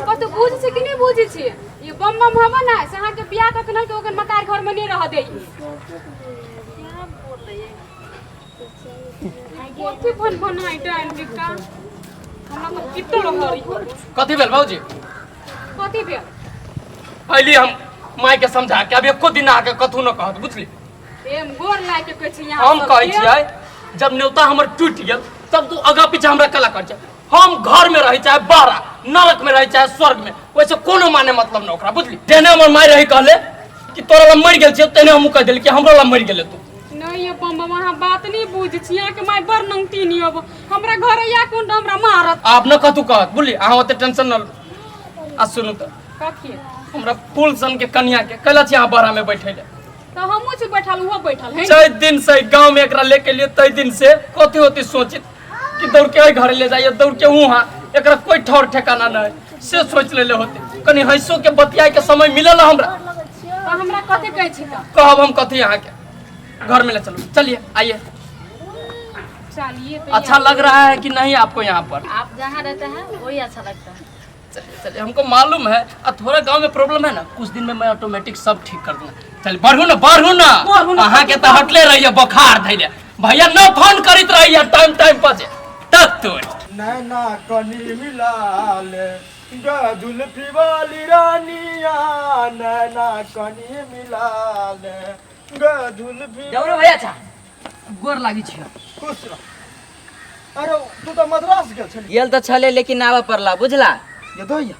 अहाँ कतौ बुझै छी कि नहि बुझै छी? ई बम बम हबो ना से अहाँके बियाह कऽ के नहि ओकर मकार घर में नहीं रह दै। कथी भन भनाइ डाइन बिका हमरा तऽ पित्तल हरी। कथी भेल भौजी? कथी भेल? पहली हम माय के समझा के अब एको दिन अहाँके कथू न कहत, बुझली? एम गोर लाग के कहै छी यहाँ हम कहै सबके। छियै जब न्योता हमर टूटि गेल तब तू आगा पीछा हमरा कला कर छै। हम घर में रही चाहे बाहर, नरक में रही चाहे स्वर्ग में, वैसे कोनो माने मतलब न ओकरा, बुझली? जेने हमर माय रही कहले कि तोरा ला मरि गेल छियै, तेने हमहूँ कहि देली कि हमरो ला मरि गेलै तू। नहीं ये बम बम अहाँ बात नहीं बुझ छी, अहाँके माय बड़ नंगटी नहीं अब हमरा घर या कोन हमरा मारत। आब न कथू कहत, बुझली? अहाँ ओते टेंशन न लू। आ सुनू तऽ कथी? हमरा फूल सन के कनिया के कैला छी अहाँ बड़ा में बैठे ले? तऽ हमहूँ छी बैठल, ओहो बैठल है। चै दिन से गांव में एकरा लेके लिए तै दिन से कथी होती सोचित कि दौड़ के एहि घर ले जाइए, दौड़ के वहाँ, एकरा कोई ठौर ठिकाना नहीं से सोच लेले होते। कनी हंसो के बतियाए के समय मिलल हमरा। तऽ हमरा कथी कहै छी तऽ? कहब हम कथी अहाँ के? घर में ले चलू, चलिए आइए। चलिए तो। अच्छा लग रहा है कि नहीं आपको यहाँ पर? आप जहाँ रहते हैं वही अच्छा लगता है। चलिए चलिए, हमको मालूम है और थोड़ा गांव में प्रॉब्लम है ना, कुछ दिन में मैं ऑटोमेटिक सब ठीक कर दूंगा। चल बढ़ू ना, बढ़ू ना। बढ़ू ना। अहाँ के तो हटले रहिए बुखार धैले भैया, न फोन करैत रहिए टाइम टाइम पर जे तब तो नैना कनी मिलाल जुल्फी वाली रानिया, नैना कनी मिलाल जुल्फी। जाऊ रे भैया, अच्छा गोर लागी छी। खुश रह। अरे तू तऽ मद्रास गेल छली? गेल तऽ छले लेकिन आबऽ पड़ला, बुझला? ये दैया,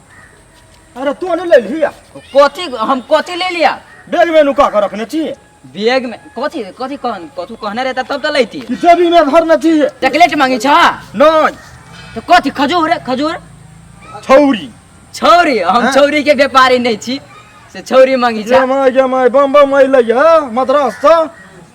अरे तू नहीं ले लिया? कथी हम कथी ले लिया? बैग में नुका के रखने छी। बैग में कथी कथी कहन कथू कहने रहता तब तऽ लैती। कि जेबी में धरने छी। चॉकलेट मांगी छ? नहीं। तो कथी? खजूर खजूर? छौरी। छौरी? हम हाँ। छौरी के व्यापारी नहीं छी से छौरी मांगी छ। ये my ये my बम बम अइलै है मद्रास से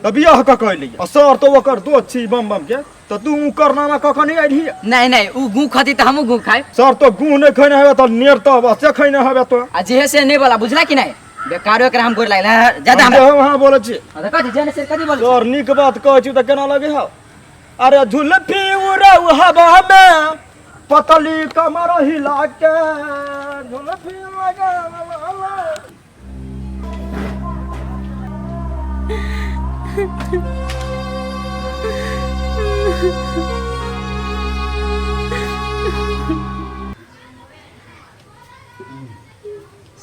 तऽ बियाह कऽ के अइलै आ सर तो ओकर दोस्त छी बम बम के, तऽ तू ऊ करनामा कऽ के नहि अइलही? नहीं नहीं, ऊ गू खती तऽ हमहूँ गू खाए। सर तो गू नहि खैने हेबे तऽ नेर तऽ अवश्य खैने हेबे तो। आ जे से नहीं बोला, बुझला कि नहीं? बेकारो एकरा हम गोर लागल ज्यादा हम हमरा। जे वहाँ बोलै छी। हाँ, तऽ कथी जेने से कथी बोलै? सर नीक बात कहै छी तऽ केना लगे हौ? अरे झुलफी उड़ौ हवा में पतली कमर हिला के झुलफी लगा।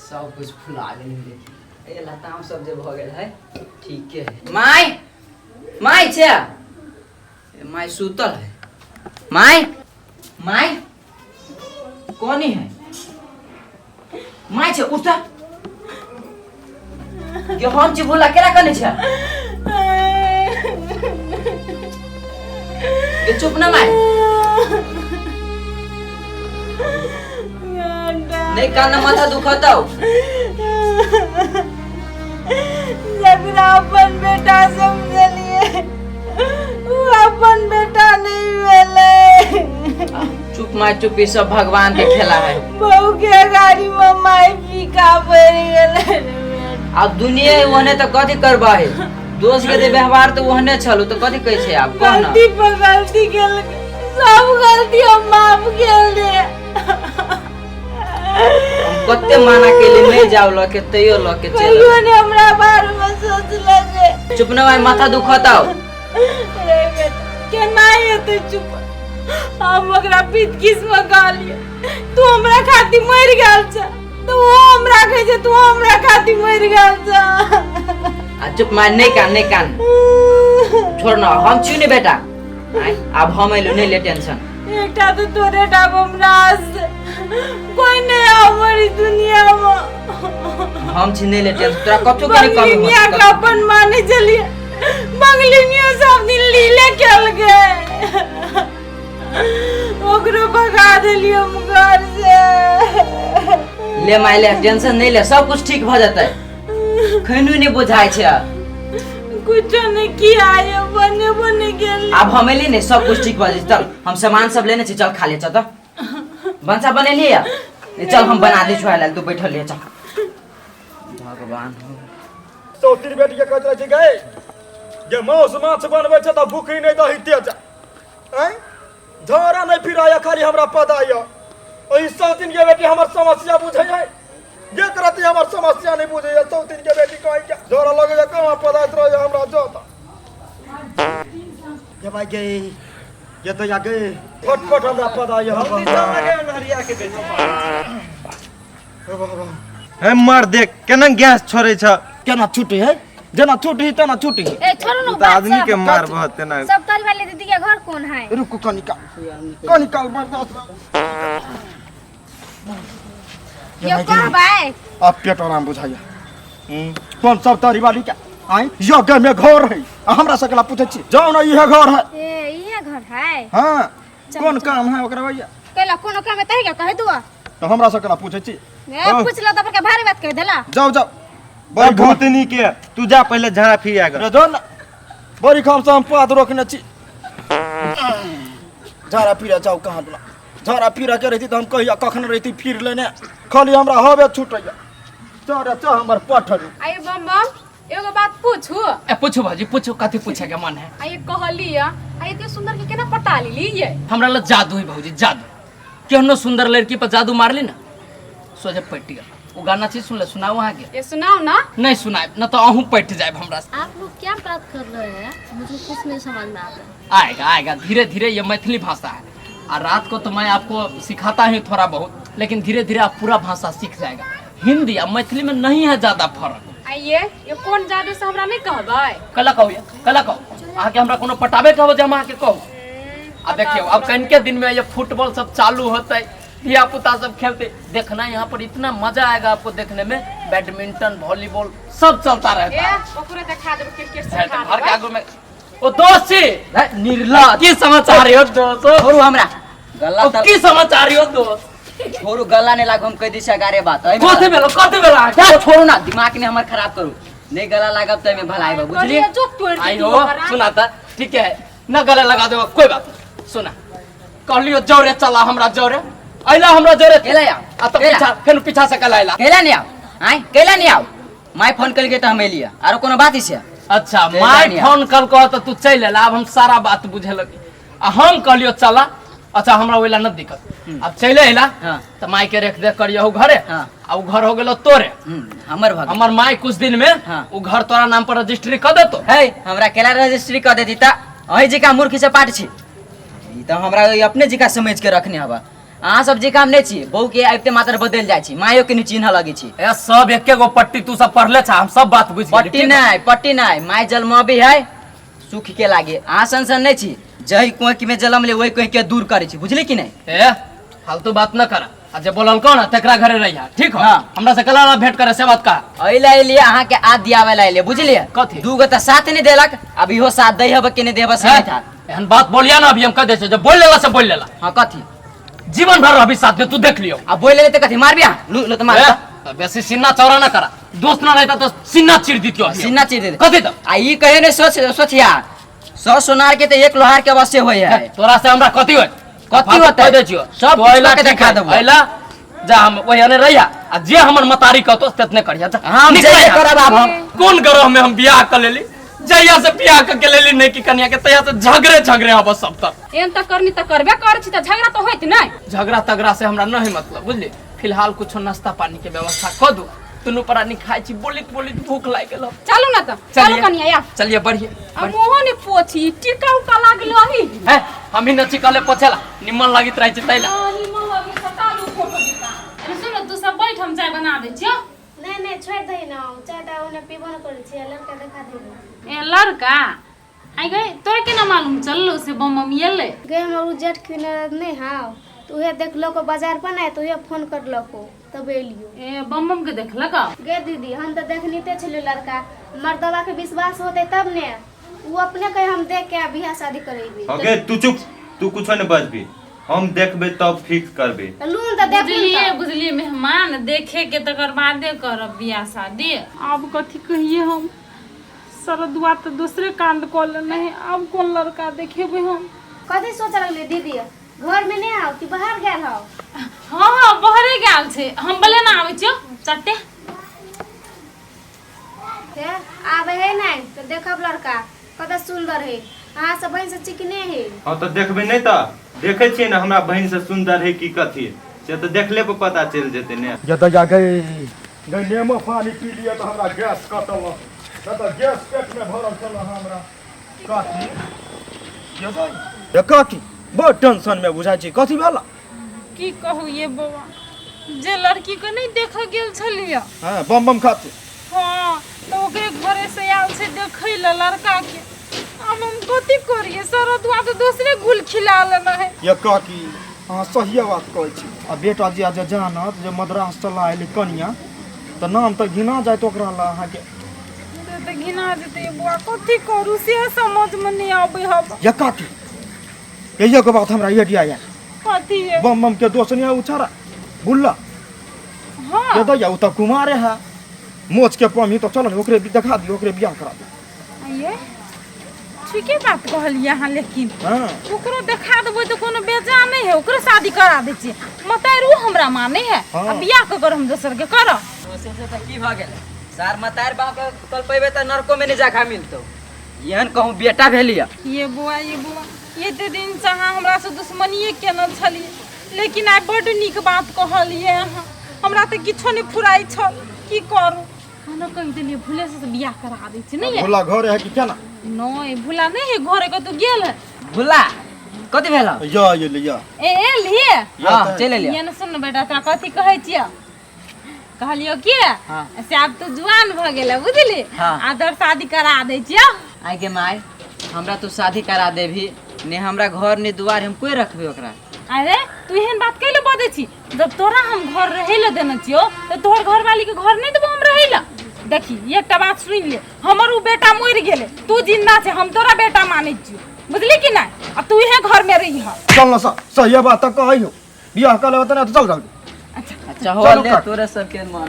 सब कुछ फुला गेल देखी, ए लताम सब जे भऽ गेल है, ठीके है। माय माय छै? ए, माय सुतल है। माय माय कोनी है? माय छै, उठ के हम छी भूला, केना कने छै? ए, चुप ना माय, नहीं कान माथा दुखताओ। जकरा अपन बेटा समझलिए उ अपन बेटा नहीं भेलै। चुप माय चुप, ई सब भगवान के खेला है। बहू के गाड़ी में माय फीका पड़ि गेलै रे बेटा। आब दुनिया ओहने तऽ कथी करबा है? दोस्त के जे व्यवहार तऽ ओहने छलू तऽ कथी कहै छै आब कह न। गलती पर गलती केलकै, सब गलती हम माफ केल रे। हम कते माना केली नहीं जाओ लके, तैयो लके चल। कहियो ने हमरा बारे में सोचलकै। चुप न भाई, माथा दुखताओ। रे बेटा, केना हेतै चुप? हम ओकरा पीत किस्म कहलियै तू हमरा खातिर मरि गेल छ तऽ ओ हमरा कहै छै तू हमरा खातिर मरि गेल छ। आ चुप मार, नहीं कान नहीं कान, छोड़ न, हम छी ने बेटा। आय, आब हम एलू, नहीं ले टेंशन। एकटा तऽ तोरे टा हमरा आस, कोई नहीं हमर ई दुनिया में। हम छी, नहीं ले टेंशन, तोरा कथू के नहीं कमी बंगलिनिया के होतै। अपन माने चलिए, बंगलिनिया सब दिन लीले केल गए, ओकरो भगा देलियै हम घर से। ले माय ले, टेंशन नहीं ले, सब कुछ ठीक भ जेतै। खैनू नहीं बुझाइ छै? कुछो नहीं किया ये, बने बने गेल। आब हम एली ने, सब कुछ ठीक भ जेतै। चल, हम सामान सब लेने छी, चल खा ले। चल तऽ भनसा बनेलियै या? नहीं, चल हम बना दै छौ, तू बैठल ले। चल भगवान हो। सौतीर बेटी के कहैत रहै छै गै जे माउस माछ बनबै छै तऽ भूखी नहि दही तेज आँय झोरा नहि फिराय, खाली हमरा पता यऽ ओहि सौतिन के बेटी हमर समस्या बुझै है जे करती हमर समस्या नहीं बुझै है सौतिन के बेटी कहीं के जोरा लगे जे कहाँ पदार्थ रहे हमरा जोता ये भाई गे ये तो या गे फट फट हमरा पदा ये जल्दी चल लगे नहरिया के बेटी। हे मर देख केना गैस छोड़े छ। केना छुटी है जेना छुटी तेना छुटी। ए छोड़ो ना तू तऽ आदमी के मार बहुत तेना। सब तोरी वाले दीदी के घर कौन है? रुको कनिका कनिका बर्दाश्त यो कौन भाई? अब पेट आराम बुझाइया कौन सब तोरी वाली के आई यो गे में घर है आ हमरा सकला पूछै छी जाओ ना इहे घर है। ए इहे घर है। हां कौन काम है ओकरा भैया? कहला कोनो काम है तही के कह दुआ। तो हमरा सकला पूछै छी। ए पूछ लो त पर के भारी बात कह देला। जाओ जाओ बड़ी भूतनी के तू जा पहले झाड़ा फिर आगा। रे जो ना बड़ी खाम से हम पात रोकने छी। झाड़ा पीरा जाओ कहाँ दुला झाड़ा पीरा के रहती तो हम कहिया कखन रहती फिर लेने खाली हमरा हवे छूटैया चल चल हमर पठल। आई बम बम एगो बात पूछू? ए पूछू भाजी पूछू, कथी पूछे के मन है? आई कहली आई इतने सुंदर के केना पटा लेली ये? हमरा ल जादू है भौजी जादू। केहनो सुंदर लड़की पर जादू मारली ना सोझे पटि गेल। वो गाना चीज सुन ले, सुनाओ वहाँ के। ये सुनाओ ना। नहीं सुनाए न तो अहूँ पट जाए हमरा। आप लोग क्या बात कर रहे हैं, मुझे कुछ नहीं समझ में आता। आएगा आएगा धीरे धीरे, ये मैथिली भाषा है और रात को तो मैं आपको सिखाता हूँ थोड़ा बहुत, लेकिन धीरे धीरे आप पूरा भाषा सीख जाएगा। हिंदी और मैथिली में नहीं है ज्यादा फर्क। आइए ये कौन जादू से हमरा नहीं कहबै? कला कहू कला कहू अहाँके हमरा कोनो पटाबे के हो जे हम अहाँके कहू। आ देखियो अब कनके दिन में ये फुटबॉल सब चालू होता है, धिया पुता सब खेलते, देखना यहाँ पर इतना मजा आएगा आपको देखने में। बैडमिंटन वॉलीबॉल सब चलता रहता है। ओकरे देखा देब क्रिकेट सिखा घर के आगू में ओ दोस्त छी निर्ला की समाचार हो दोस्त? छोड़ू हमरा गला की समाचार हो दोस्त? छोड़ू गला नहीं लागू हम कह दी सगारे बात। कथी भेलो कथी भेलो? क्या छोड़ू ना दिमाग ने हमर खराब करू नहीं गला लागब त में भलाई बा बुझलिए। जो तोड़ आई हो सुनाता ठीक है ना गला लगा देबो कोई बात नहीं। सुना कहलियो जोरे चला हमरा जोरे अइला हमरा जोरे केला आओ आ त पीछा फेन पीछा से कल आइला केला नहीं आओ आय केला नहीं आओ my phone करके त हम एलिया आरो कोनो बात छै? अच्छा my phone कल कह त तू चल एला, अब हम सारा बात बुझे लगी। आ हम कहलियो चला अच्छा हमरा ओइला न दिक्कत अब चले अइला त माई के रेख देख करियो घरे। आ उ घर हो गेलो तोरे हमर भग हमर माई कुछ दिन में उ घर तोरा नाम पर रजिस्ट्री कर देतो। हे हमरा केला रजिस्ट्री कर देती त अही जी का मूर्ख से पाट छी ई त हमरा अपने जी का समझ के रखने हवा। अहाँ सब जे काम नहीं छी बहू के आबिते मात्र बदल जाइ छी मायो के नहीं चिन्ह लगे छी। ए सब एके गो पट्टी तू सब पढ़ले छा हम सब बात बुझ गेली। पट्टी नहीं my जन्म भी है सुख के लागे अहाँ सन सन नहीं छी जही कोई में जन्म ले वही कोई के दूर करे छी बुझली कि नहीं? ए फालतू बात न करा आ जे बोलल को ना तकरा घरे रहिया ठीक हो? हमरा से कला भेंट करे से बात का अइला अइलिए अहाँ के आद दियावे ला अइलिए बुझलिए? कथी दू गो त साथ नहीं देलक अब इहो साथ दै हब के नहीं देब से नहीं था। एहन बात बोलिया ना अभी हम कह दे जे बोल लेला से बोल लेला। हां कथी जीवन भर अभी साथ में तू देख लियो। अब बोल ले त कथी मारबिया लू लो त मार त बेसी सिन्ना चौरा ना करा दोस्त ना रहता तो सिन्ना चीर दितियो। सिन्ना चीर दे कथी त आ ई कहे ने सोच सोचिया 100 सोनार के त एक लोहार के अवश्य होय है। तोरा से हमरा कथी होय कथी होतै? कह दे छियो सब तो अइला के देखा देबो। अइला जा हम ओहिने रहिया आ जे हमर मतारी कहतो तेतने करिया जा। हम निकल जेबे यहाँ। करब आब हम। कोन ग्रह में हम बियाह क लेली जहिया से बियाह क के लेली नहीं कि कन्या के तहिया से झगड़े झगड़े हब सब तक। एहन त करनी त करबे कर छी त झगड़ा त होइत नहीं। झगड़ा तगड़ा से हमरा नहीं मतलब बुझली। फिलहाल कुछ नाश्ता पानी के व्यवस्था क दू दुनू प्राणी खाइ छी बोलित बोलित भूख लागि गेल। चलू ना त चलू कन्या या चलिए बढ़िए। आ मुहो ने पोछी टीका उका लागल अही है हम ही नची कहले पोछेला निमन लागित रहै छै तैला। निमन लागित त चालू फोटो दिता। अरे सुन तू सब बैठ हम चाय बना दै छियो। नहीं नहीं छोड़ दही ना चाय त ओने पीबो न करै छी लड़का देखा दे। ए लड़का आई गई तोरा केना मालूम चललो से बम बम एलै? गे हमर उ जेठ किने नहीं हाव तो उहे देखलो को बाजार पर ना तो उहे फोन करलको तब एलियो। ए बम बम के देखलक? गे दीदी हम त देखनीते छलियो लड़का मर्दवा के विश्वास होते तब ने उ अपने कहे हम देख के बियाह शादी करेबी। ओके तू चुप तू कुछो ने बजबी हम देखबे तब फिक्स करबे। लून त देख बुझलिए बुझलिए मेहमान देखे के तकर बादे करब बियाह शादी। अब कथी कहिए हम सरदुआ त दूसरे कांड क लेने है अब कौन लड़का देखेबे हम? कथी सोच लगले दीदी घर में नहीं आओ कि बाहर गेल हो? हां हां बाहरे गेल छै हम बले ना आबै छियो चट्टे। हे आबे है नहीं तो देखब लड़का कत सुंदर है अहाँ सब बहिन से चिकने है। हां त देखबे नहीं त देखे छियै ना हमरा बहिन से सुंदर है की कथी। से तऽ देखले पर पता चलि जेतै ने। जतऽ जा गई गई नेमो पानी पी लिअ तऽ हमरा गैस कटल, नहि तऽ गैस पेटमे भरल छल हमरा। काकी ये गई, ये काकी बड़ टेंशन में बुझाइ छी, कथी भेला? की कहू ये बौआ, जे लड़की के नहीं देख गेल छलियै। हाँ, बम बम खाते। हाँ, तऽ ओकरे घरे से आयल छै देखै लए लड़का के। आब हम कथी करियै, सरदुआ तऽ दोसरे गुल खिला लेना है। ये काकी अहाँ सहिए बात कहै छी। आ बेटा जे जे जानत जे मद्रास चला अयलै कनिया, तऽ नाम तऽ घिना जायत ओकरा लए अहाँके। से तऽ घिना जेतै बौआ, कथी करू से समझमे नहि आबै हब। ये काकी एगो बात हमरा आइडिया आयल। कथी है? बम बम के दोस्त नहीं है उछारा बुल्ला। हाँ। ये दैया उ तऽ कुमारे है, मोच के पमी तो चल ओकरे देखा दियो, ओकरे बियाह करा दियो। ये ठीके बात कहलियै अहाँ, लेकिन हाँ। ओकरो देखा देबै तऽ कोनो बेजा नहि है, ओकरो शादी करा दै छियै। मतार उ हमरा माने है। हाँ। आ बियाह ककर हम दोसर के करब? दोसर से तऽ की भऽ गेलै सार, मतार बाप के कल पेबे तऽ नरको में नहीं जाखा मिलतौ। एहन कहूँ बेटा भेलिया। ये बौआ, ये बौआ, एते दिन से अहाँ हमरा से दुश्मनिए केने छलियै, लेकिन आइ बड्ड नीक बात कहलियै अहाँ। हमरा तऽ किछो नहि फुराइ छल, की करू। हम कहि देलियै भूले से बियाह करा दै छी। नहीं है भोला घर है कि केना? नहीं, भूला नहीं है घरे, कतौ गेल है। भुला कथी भेल? या ये ले या। ए ए लिए। हाँ, चलि एलियै। ये ने सुन बेटा, तोरा कथी कहै छियै? कहलियो की हाँ। से आब तू जुआन भऽ गेलै, बुझली? हाँ। आ तोर शादी करा दै छियौ। आइ गे माय, हमरा तू शादी करा देबही ने, हमरा घर ने दुआर, हम कोई रखबे ओकरा? अरे तू एहन बात कैले बजै छी? जब तोरा हम घर रहै लए देने छियौ तऽ तोहर घरवाली के घर नहि देबो हम रहै लए? देखी, एकटा बात सुनि ले, हमर उ बेटा मरि गेलै, तू जिंदा छै, हम तोरा बेटा मानै छियौ, बुझली कि नहि? आ तू इहे घर में रही। चल ना, सही बात तऽ कहै हो, बियाह कर लेबै तऽ नहि तऽ चल जल्दी। अच्छा हो चलू ले काट। तोरे सबके मान।